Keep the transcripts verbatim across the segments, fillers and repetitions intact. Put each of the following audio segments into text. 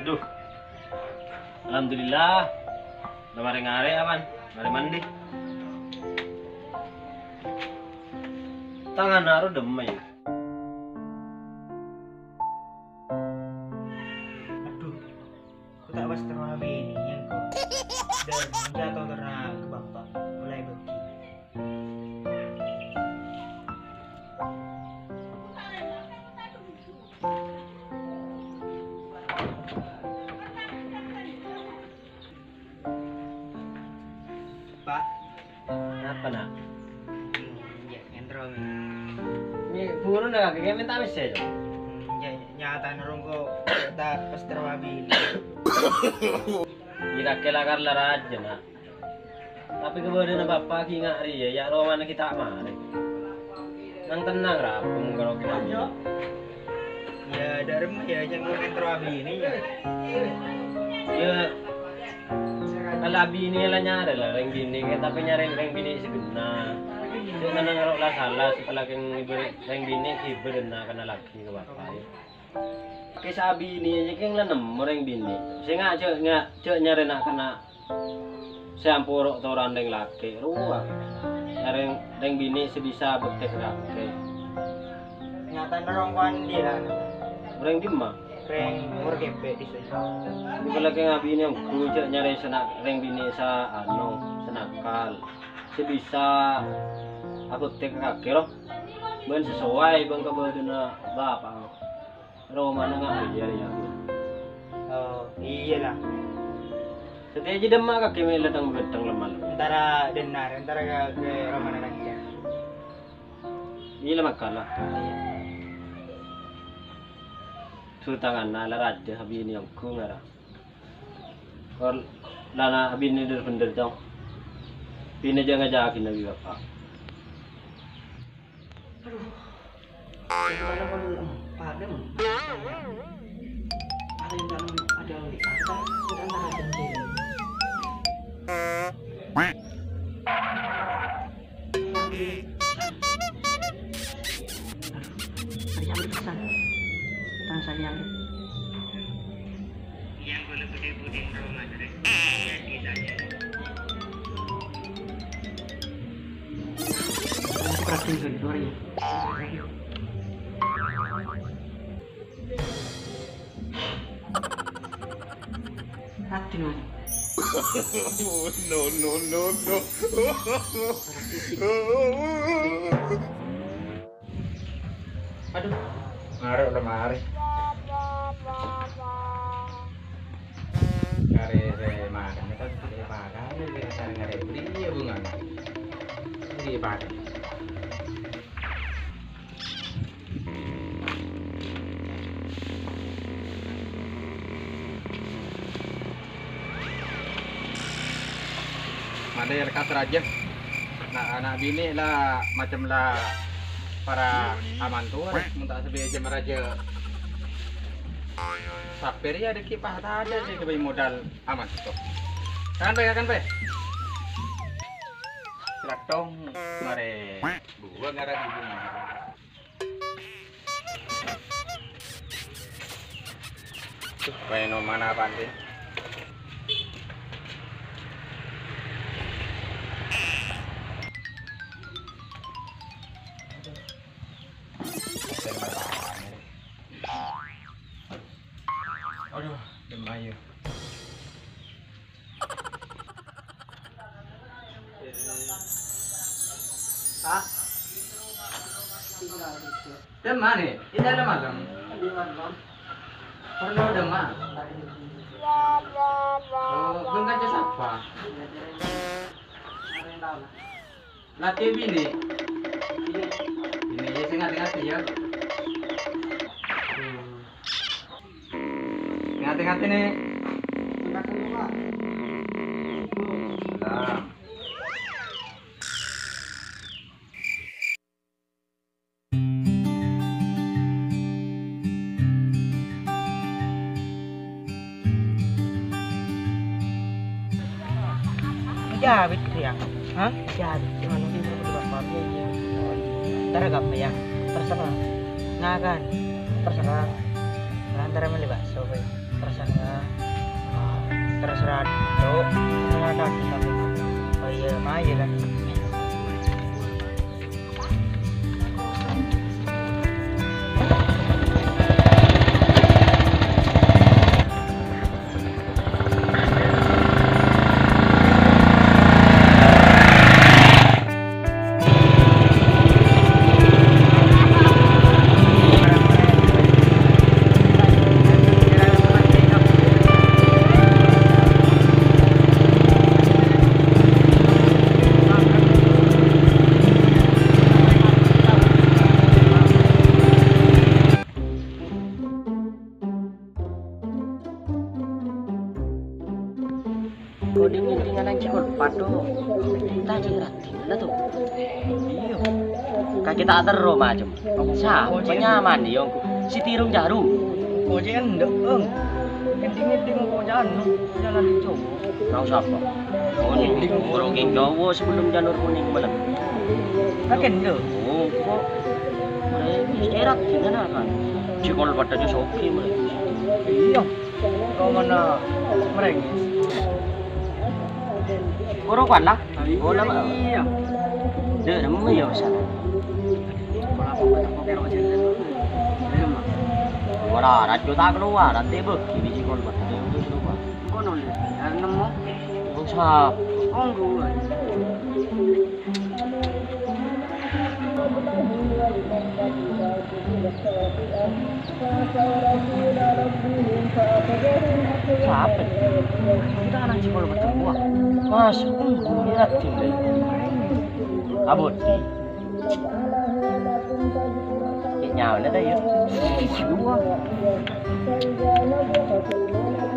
Aduh. Alhamdulillah. Udah mare ngarè', Aman. Mare mandi. Tanganna ro demma, yâ. Aduh. Ko' ta' pas terro abiniyâ, ko'. Dan, jhâ' tao terro ka bapa', molaè bâgi. Pa'. Napa, Na'? Iyâ, ènterro, Mi. Mi, buru, Na', kakè mènta pèssè, Jo. Iyâ, nyatana rong ko' ta' pas terro abiniyâ. Iyâ, kakè lakar la rajâ, Na'. Tapè kabâdâ'ânna bapa' ghi' nga' rèya, yâ, romana ghi' ta' marè. Nang-tennang, Ra, pemungkara kita. Iyâ, dâremma, yâ, jhâ' ngomen terro abiniyâ, yâ. Iyâ, kala abiniyâ la nyarè la rèng binè', tapè nyarè rèng binè' sè bhenna. Sè nang ro' la sala, sè palakèng ngibâ rèng binè' ngibâ rèng na'-kana' lakè ka bapa', yâ. Kè sè abiniyâ jâ' kèng la nemmo rèng binè'. Sènga' jhâ', nga-, jhâ' nyarè na'-kana' sè amporo' toron rèng lakè' rowa. Nyarè rèng binè' sè bisa abhâktè ka kakè. Nyatana rong ko' andi' la. Rèng dimma? Rèng Timor Kèpè' dissa. Dibâlâ kèng abiniyâ ongghu jhâ' nyarè sè na-, rèng binè' sè ano, sè nakal. Sè bisa abhâktè ka kakè, ro. Bân sasoway bân kabâdâ'ânna bapa'. Romana nga' rèya, rèya. Oh, iyâ la. Satèya jâ' dimma kakè mè' la tang-, tang lemma. Èntara dâ' enna', èntara ka, ka romana rajâ. Iyâ la, mangkana. Iyâ. Su tanganna la rajâ, abiniyâ ongghu ngara. Kor lana abinè dhâr-bhendhâr, Cong. Binè jâ' ngajâghi nabi bapa'. Aduh. Padahal kalau empat, kan? Ada yang tak ada, kita, kita antara jam tiga. Aduh, tadi nyamber pisan. Tang saya nyamber. Yang boleh budi-budi rumah, Dre. Jadi saja. Aku perhatiin ke luar ya. Hati, no. No, no, no, no. Aduh. Mari, udah mari. Kare saya makan, kan saya makan, saya cari ngare beli ya bunga. Beli pakai. Male lekas rajâ. Na', ana' binè' la macem la para amanto, mon ta' sabâ jam rajâ. Sapè rèya dâgghi' pas ta' ada sè kabây modal amanto. Kan, Pe, kan, Pe? Latong mare. Buah ngaran ibu. Tuh, main mana, Pandin? Aduh, demam ya. Pak. Demam nih, ini ada malam. Di malam. Pernah demam. Oh, belum kanca sapa? Lakè binè'? Binè', ya, sing ngatè-ngatè, ya. Aduh. Ngatè-ngatè, Nè. Salam. Jawit ya. Hah? Jawit. Gimana sih, bro? Udah apa? Iya, iya. Ntar apa ya? Terserah. Ngakan. Terserah. Lantaran beli bakso, Boy. Terserah. Terserah, Cuk. Terserah kaki sampe. Oh iya, maju lah. Kodhing ngentingan nang cekol padha. Tadi raddhin la to. Iyâ. Kakè ta' terro, Majem. Sapa nyaman, yâ, ongghu? Si Tirung Jaru. Kocè'en endâ', Ong. Ngenting-ngenting koca'an, no. Jalan di Jawa. Tao sapa? Oh, ini orang yang Jawa sebelum Janur Kuning malam. Kakè endâ'. Oh, kok. Mereka istirahat di mana, kan? Cekol padha jus oke, mereka. Iyâ. Kok ngono merengis? Koro kuwi lah. Iyâ. Dek, nemu ya, Mas. Ora, rajo tak keluar, nanti bagi biji kolbet. Kono, Lek. Arep nemu? Wong sapa? Wong gue. Sapa? Kita anak sekolah bertemu. Mas, ini Radin. Abot. Nyawa ta, yâ? Dua.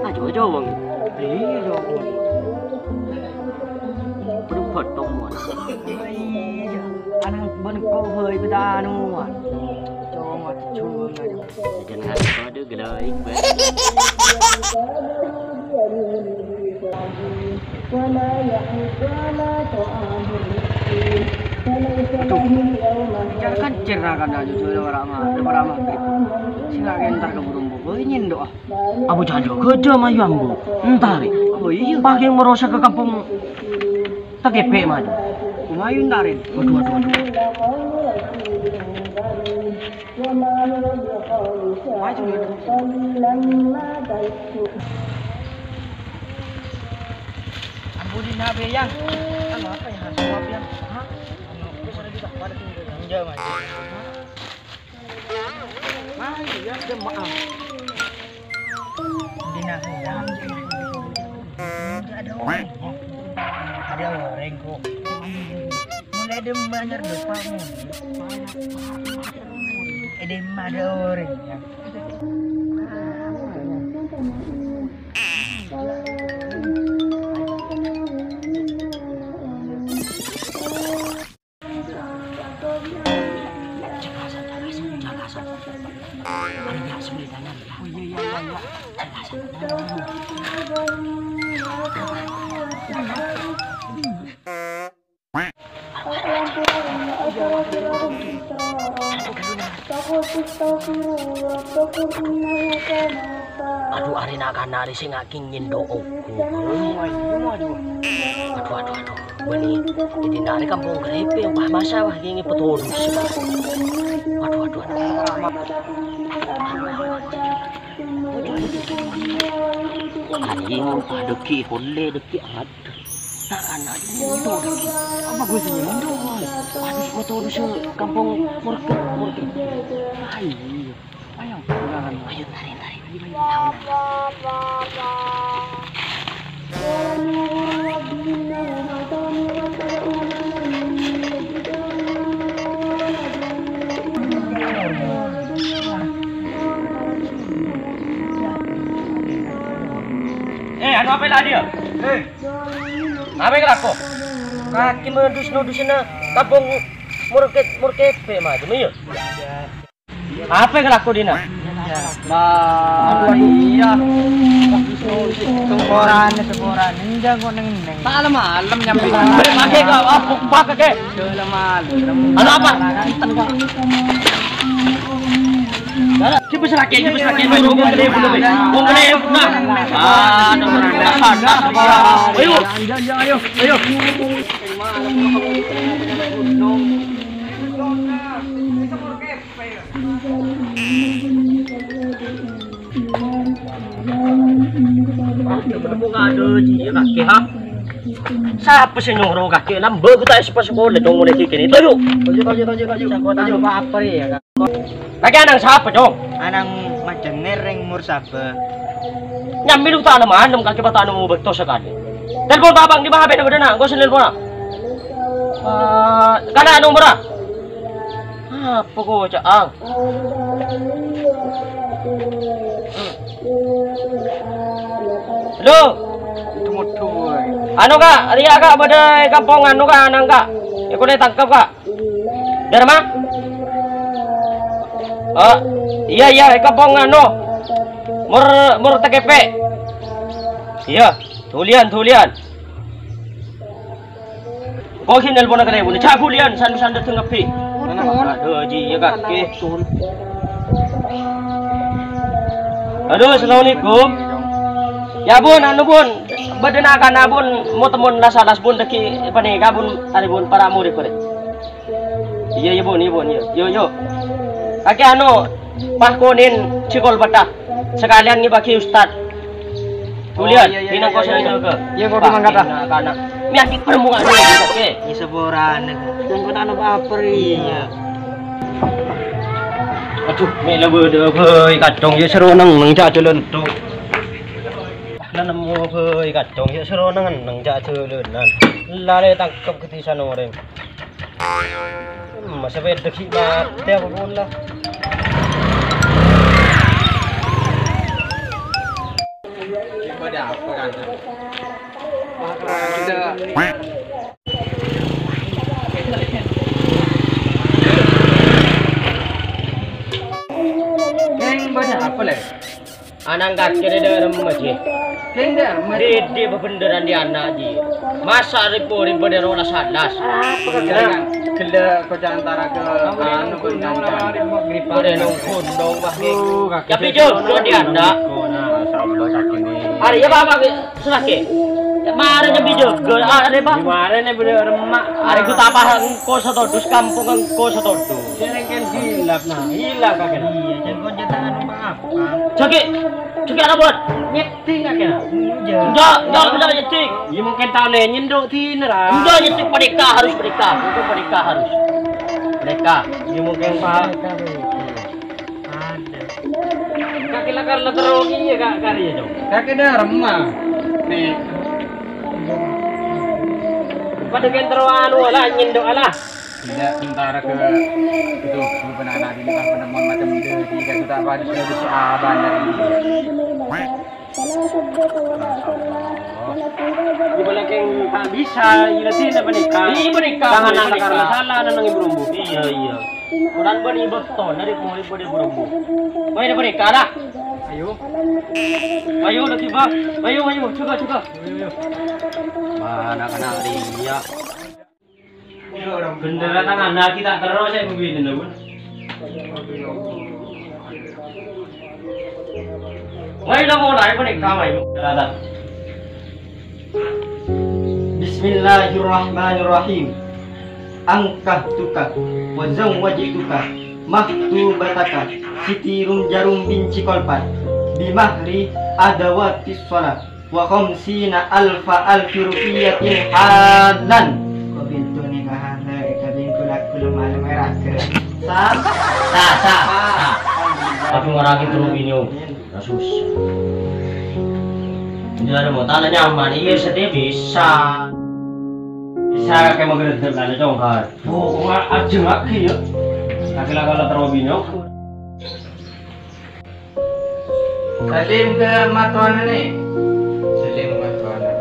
Ajo, ajo, wong. Iyâ, ajo, wong. Berubah, tong, mon. Iyâ. Anak bân kau, hei, kita anu, mon. Cuma cuman aja. Jangan ngaco, aduh, gelo, Iqbal. Aduh, kencèr-kencèr ra kana jujur ora ma-, ora maghrib. Sing lagi entar ke burung buku, ini doa. Abu Jahal juga ada mayu ambu. Entar, eh. Oh, iya. Pakai merosak ke kampung. Tak kepek, maju. Mayu entarin. Waduh, waduh, waduh. Maju, ya. Ampun, Nabi, Yang. Anu apa ya, harus maaf, Yang? Hah? Anu, aku sudah bisa pada tinggal. Iya, Mas. Maju, ya, jemaah. Dina, Yang. Ada orang. Ada orang, kok. Mulai dem banyak dosa, Mas. Eh, dem ada orang, ya. Aduh, arè na'-kana' arè sè ngakè nyendok oku. Aduh, aduh, aduh. Bânnè, è dinna' arè kampong Grepe, wah, masa, wah, ngèngè petodus. Aduh, aduh, aduh. Anjing, wah, dâgghi', polè, dâgghi', aduh. Nah, anak aja nyentuh. Apa gue sih nyentuh, boy? Aduh, mau turun ke kampung Morke, Morke. Ayo. Ayo, tarik, tarik. Ayo, ayo. Eh, anu apa lagi ya? Eh, Apa kalako? Kakè modus-nodusana kampong Morke, Morke P, macem, iyâ? Apa kalako dinna'? Bah, iyâ. Tengkoran, tengkoran. Enjâ' kok neng-neng. Malem-malem nyampe. Pakai kau, apa, pakai? Malem-malem. Anu apa? Coba serake, coba serake, wong kene, wong kene, wong kene. Nah. Ah, nomor panas, panas, ya. Ayo. Ayo, ayo, ayo. Aduh, iya, kakek, ha? Sapa sè nyoro kakek? Nambah ku ta' sepa sekolah dong mulai kene. Toyo. Toyo, toyo, toyo, toyo. Sangko tanya apa ya, Kak? Kakek anang sapa, Cong? Anang majene reng mur saba. Nyambi lu ta' nem-anem kakek pa ta' nemu bekto sakale. Telepon ta' bang di mana HP na, engko' sè nelpon. Eh, kana nomor, ah? Apa kok, Cak, ang? Halo. Anu, Kak, riya, Kak, bâdâ è kampong anu, Kak, anang, Kak. Èkone tangkep, Kak. Dârma? Oh, iya, iya, è kampong anu. Mor, mor T K P. Iya, dhuliyan, dhuliyan. Kok ghi' nelponna ka lèbunna? Jhâ' buliyân, san-, san dâteng kabbhi. Aduh, Haji, iyâ kakè. Aduh, assalamualaikum. Yâ, Bun, anu, Bun. Bâdâ na'-kana', Bun, mo-, temmo la salas, Bun, dâggi' panèka, Bun, arè, Bun, para' morèd, Bun. Iyâ, iyâ, Bun, iyâ, Bun, iyâ. Yo, yo. Kakè anu, pas konèn jhâ' kol bâdâ. Sakalèyan ngèbâghi ustad. Tuliyân, oh, iyâ, iyâ, minangka iyâ, iyâ, sè iyâ. Jâgâ. Iyâ, kok mangkata. Nah, kana'. Mi andi' permukaan dulu, oke. Iyâ, saporana. Yang kena anu baper, iyâ. Aduh, mè' la bâdâ bhâi kacong, iyâ sèro neng-neng jhâ' jhâlân, Dok. La nemmo bhâi kacong, iyâ sèro neng-neng jhâ' jhâlânan. Lalè tangkep ketisan orèng. Hmm, masa beda ghi' mati apa pula? Pada apa kan? Neng, pada apa, Le? Anang kakè dâ' remma, Ji. Kèng dâ' remma, Ji. Didi bhâbhendherrân dâ' ana', Ji. Masa' rèpo-rèpo dâ' rowa salas. Apa kakè? Ghellâ' koca antara ka anu, ka kanca. Bâdâ nongkono, wah, Ji. Oh, kakè. Tapi jâgâ dâ' ana'. Masyaallah, kakè ni. Arè, iyâ, Pak, Pak, Pak. Sèngakè. Marè nyambi jâgâ, arè, Pak. Marè nè bâdâ remma. Arè gu tapa engko' satodu, sakampong engko' satodu. Sè rèng kèn hilap, nah. Hilap, kakè, nah. Iyâ, jâgâ jâ' ta' anu apa-apa. Jâgâ, jâgâ ana' buwân. Nyètting, kakè, nah. Enjâ'. Enjâ', enjâ', enjâ' nyètting. Iyâ, mungkin ta' ollè nyèndhuk dinna, ra. Enjâ' nyètting panèka harus panèka. Itu panèka harus. Panèka. Iyâ, mungkin, Pak. Kakè la kala terro iyâ, Kak, karè, Cong. Kakè dâ' remma. Nè. Padâ kèn terro anu, la nyèndhuk, la. Tidak, sementara ke itu, ke penana ini kan penemuan macam itu, tiga juta apa, ada sudah bisa abang dari ini. Ibu lagi tak bisa, ila sini apa nih, Kak? Iya, ibu nih, Kak. Tangan anak karena salah, nang ibu rumbu. Iya, iya. Kurang bani beton dari mulai pada burung. Woi, ada mereka dah. Ayo. Ayo, lagi, Bang. Ayo, ayo, coba, coba. Mana kena dia? Bendera tangan lagi tak terus saya begini, loh, Bun. Woi, udah mulai, mereka, woi. Rata. Bismillahirrahmanirrahim. Ankahtuka wa zawwajtuka makhtubataka Siti Runjarum binti Kolpat bi mahri adawatis shalah wa khamsina alfa alfi rupiyatin halan. Qabiltu nikaha laka bintun kulakul malam eraga. Sah, sah, sah. Tapi orang itu rupiah. Kasus. Ini ada mau tanya nyaman, iya sedih bisa. Bisa kayak mau gede-gede lah, Cong. Aduh, kok nggak aja lagi ya? Laki-laki lah terlalu bingung. Salim ke matuana nih. Salim ke matuana.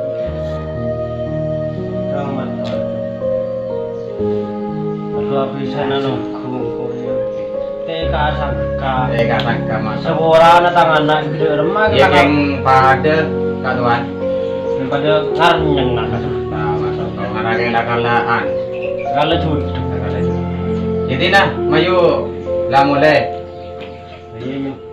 Ke matuana. Aduh, abisan anu. Teka sangka. Teka sangka, Mas. Saporana tangan anak gede remah. Ya, keng pada katuan. Pada ngarnyeng nak. Nah, masuk ke ngarang yang nakalaan. Kalau jodoh. Jadi nah, mayu lah mulai. Ini